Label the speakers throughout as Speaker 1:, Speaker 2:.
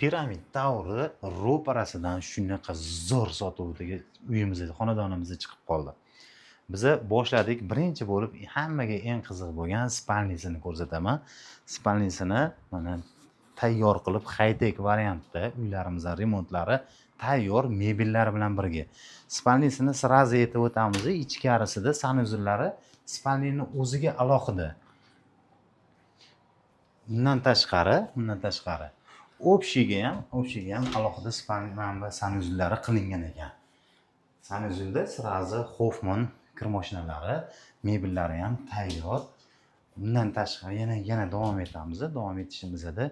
Speaker 1: Pyramid Tower'i ro'parasidan shunaqa zo'r sotuvdagi uyimizda, xonadonimizda chiqib qoldi. Biza boshladik. Birinchi bo'lib hammaga eng qiziq bo'lgan спальни sini ko'rsataman. Спальни sini mana tayyor qilib, хай-тек variantda uylarimizni remontlari tayyor mebellar bilan birga. Спальни sini сразу aytib o'tamiz, ichkarisida санузел lari спальни ni o'ziga alohida. Bundan tashqari общий ga ham alohida спальни va санузел lari qilingan ekan. Санузел da сразу Hoffman kir mashinalari, mebellari ham tayyor. Bundan tashqari yana davom etamiz. Davom etishimizda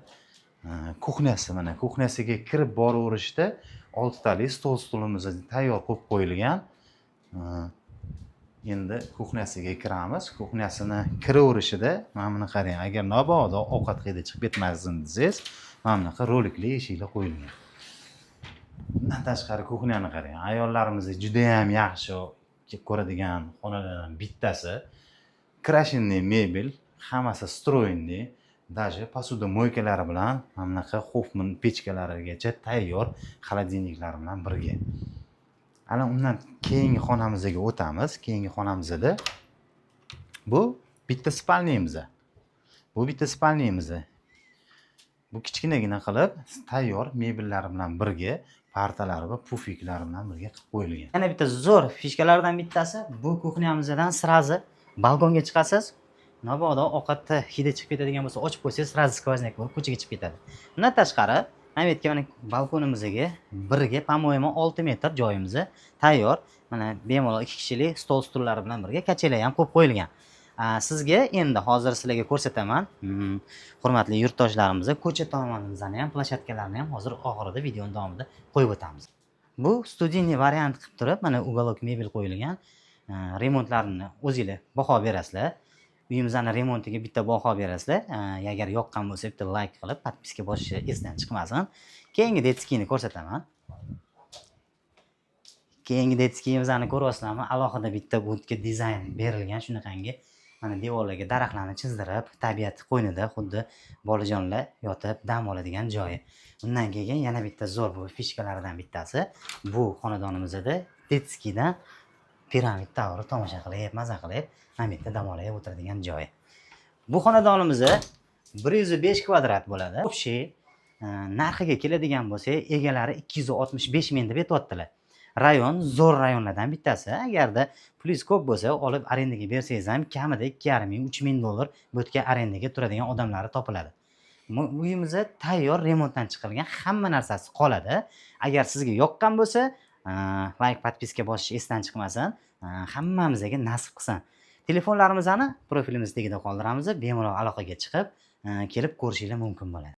Speaker 1: кухня si, mana кухня siga kirib boraverishda oltitalik stol, stulimiz tayyor qo'yib qo'yilgan. Endi кухня siga kiramiz. Кухня sini kiraverishida mana buni qarang, agar mabodo ovqat hidi chiqib ketmasin desangiz, mana bunaqa rolikli eshiklar qo'yilgan. Bundan tashqari кухня ni qarang, ayollarimiz judayam yaxshi ko'radigan xonalardan bittasi. Крашенный mebel, hammasi встроенный, даже посудомойка lari bilan, mana bunaqa Hoffman pechkalarigacha tayyor, холодильник lari bilan birga. Ana undan keyingi xonamizga o'tamiz. Keyingi xonamizda bu bitta спальни miz. Bu bitta спальни miz. Bu kichkinagina qilib tayyor mebellari bilan birga, partalari va пуфик lari bilan birga qilib qo'yilgan.
Speaker 2: Yana bitta zo'r фишка lardan bittasi, bu кухня mizdan сразу balkonga chiqasiz. Mabodo ovqatda hidi chiqib ketadigan bo'lsa, ochib qo'ysangiz, сразу сквозняк bo'lib ko'chaga chiqib ketadi. Bundan tashqari mana bu yerga, mana balkonimizga birga, по-моему, 6 metr joyimiz tayyor. Mana bemalol ikki kishilik stol, stullari bilan birga качели ham qo'yib qo'yilgan. Sizga endi hozir sizlarga ko'rsataman. Hurmatli yurtdoshlarimiz, ko'cha tomonimizni ham, площадка larni ham hozir oxirida, videoni davomida qo'yib o'tamiz. Bu студийный variant qilib turib, mana уголок mebel qo'yilgan. Remontlarini o'zinglar baho berasizlar. Uyimizni remontiga bitta baho berasizlar. Agar yoqqan bo'lsa, bitta layk qilib, подписка bosish esdan chiqmasin. Keyingi детский ni ko'rsataman. Keyingi детский imizni ko'ryapsizlarmi? Alohida bitta budka dizayn berilgan shunaqangi. Mana devorlarga daraxtlarni chizdirib, tabiat qo'ynida xuddi bolajonlar yotib dam oladigan joyi. Undan keyin yana bitta zo'r bu фишка laridan bittasi, bu xonadonimizda детский dan Pyramid Towerni tomosha qilib, maza qilib, mana bu yerda dam olib o'tiradigan joyi. Bu xonadonimiz 105 kvadrat bo'ladi. Общий narxiga keladigan bo'lsak, egalari 265 ming deb aytyaptilar. Rayon zo'r rayonlardan bittasi. Agarda pulingiz ko'p bo'lsa, olib arendaga bersangiz ham kamida 2,5 ming, 3000 dollar bu yerga arendaga turadigan odamlari topiladi. Uyimiz tayyor remontdan chiqarilgan, hamma narsasi qoladi. Agar sizga yoqqan bo'lsa, layk, подписка bosish esdan chiqmasin. Hammamizga nasib qilsin. Telefonlarimizni profilimiz tagida qoldiramiz. Bemalol aloqaga chiqib, kelib ko'rishinglar mumkin bo'ladi.